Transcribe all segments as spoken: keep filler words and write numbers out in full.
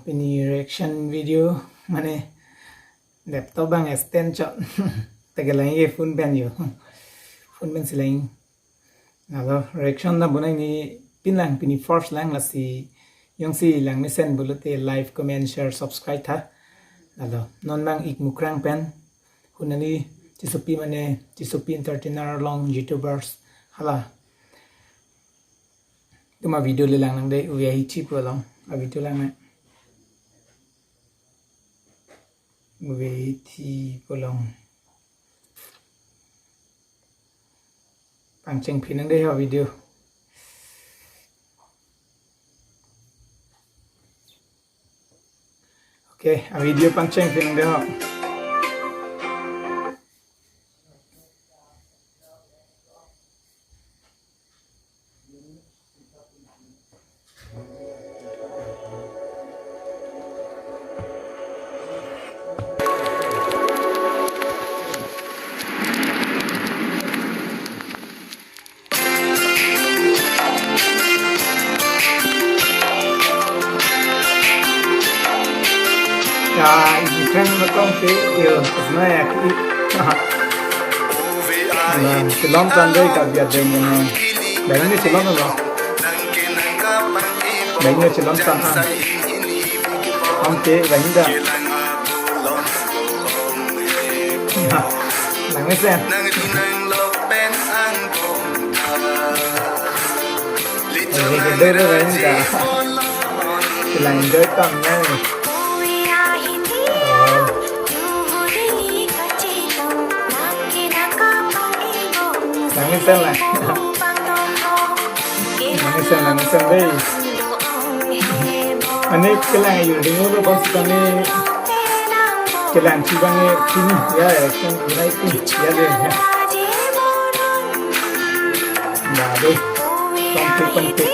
Pini reaction video mane laptop bang stand chot. Taglaing ke phone pen jo. Phone pen si lang. Lalo reaction na bonai ni pin lang, pini first lang, lasi jongsi lang mesen pulote like, comment, share, subscribe tha. Lalo non bang ik mukrang pen. Hunani Tissopi mane Tissopi entertainer along YouTubers hala. Tuma video le lang nang dei, uve ahithi pu along a video lang nang. Uve ahithi pu along. Pangcheng phi nang dei ho video. Okay, a video pangcheng phi nang dei ho. Ya, ini kan matong ke, yo, sebenarnya ki. Nah, si lom tan dei ka biar dei ni. Bang ni si lom lo. Bang ni si lom tan an. Am ke bang da. Ya, nang ni sen. Lagi gede deh bang da. Lang enjoy tam ya. Oh. Nang ni sen lang. Nang ni sen, nang ni sen dei. Ani kelang ayu ringu lo bang sitani. Kelang si bang ini ya, ya, kan mulai ini ya deh. Ya deh. Konflik, konflik.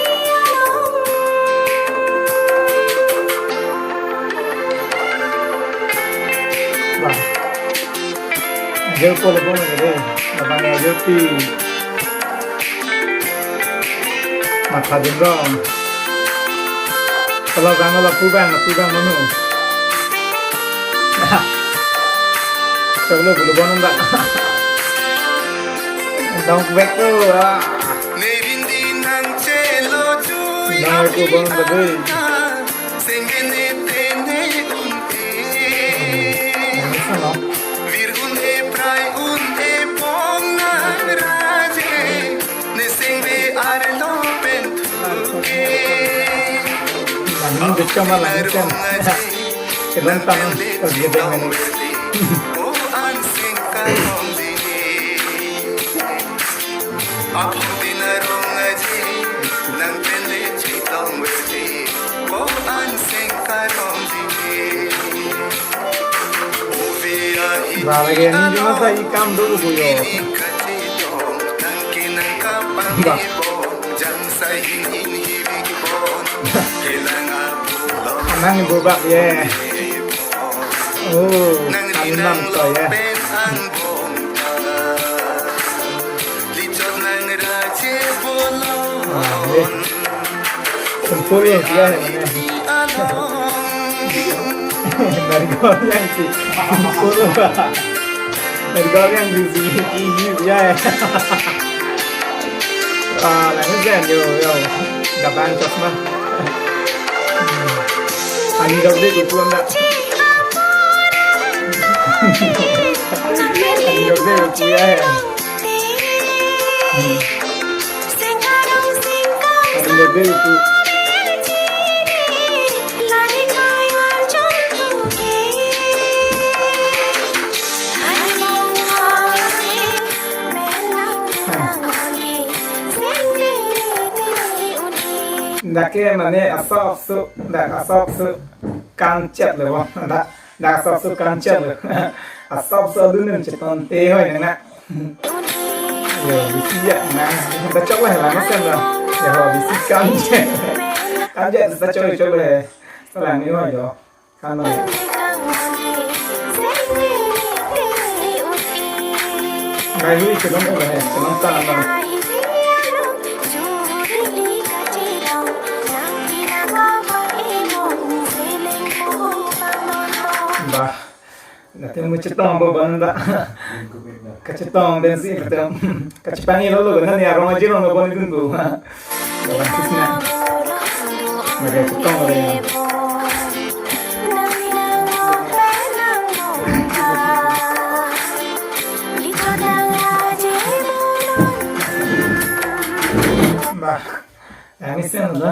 Wah. Ajol ko lo bang dei. Abang ajol pi. Matha dun rong. Kalau bang lapu bang, lapu bang manu. Kalau bulu bang ndak. Dong bek tu. Ah. Nang ko bang dei. Nang ni sen lo. Lang ni dei chama lang ni sen. Kelang tan, oh, dia dengan. Ba lagi ini cuma sa ikam dulu bu yo. Ba. Anang bubak ye. Oh, anam to ye. Ah, ye. Sempul ye, ya, ya. Nargol yang si sempul. Nargol yang si, si, si, ya, ya. Ah, lang ni sen yo, yo. Gaban chosma. Ani dok dei ipu anda. Ani dok dei ipu ya. Ani dok dei ipu. Dak ke mane asap su, dak asap su kan chet le bo, dak, dak asap su kan chet le. Asap su dun nem cheton te hoi nang na. Yo, bisi ya na. Dak chok le la na sen lo. Ya ho, bisi kan chet. Kan chet dak chok chok le. Salang ni hoi yo. Kano. Ngai lui chelong ko he, chelong ta na. Latum mu chetong bo bang da. Kachetong den si latum. Kachepangilo lo na ni arong aji rong bon dun bo. Kawan kisna. Makai chetong le. Bah. Yang isen lo.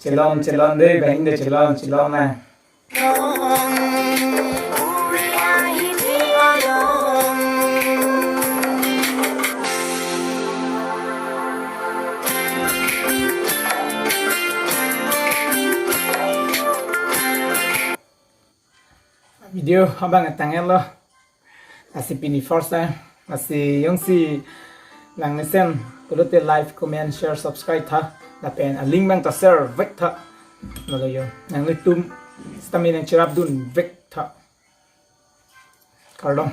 Chelom, chelom dei, bang dei, chelom, chelom na. Video abang tanglo. Lasi pini first time. Lasi jongsi nang mesen pulote like, comment, share, subscribe tha. Lapen a link bang ta share vek tha. Nalo yo. Nanglitum sitame nangcherap dun vek tha. Kardom.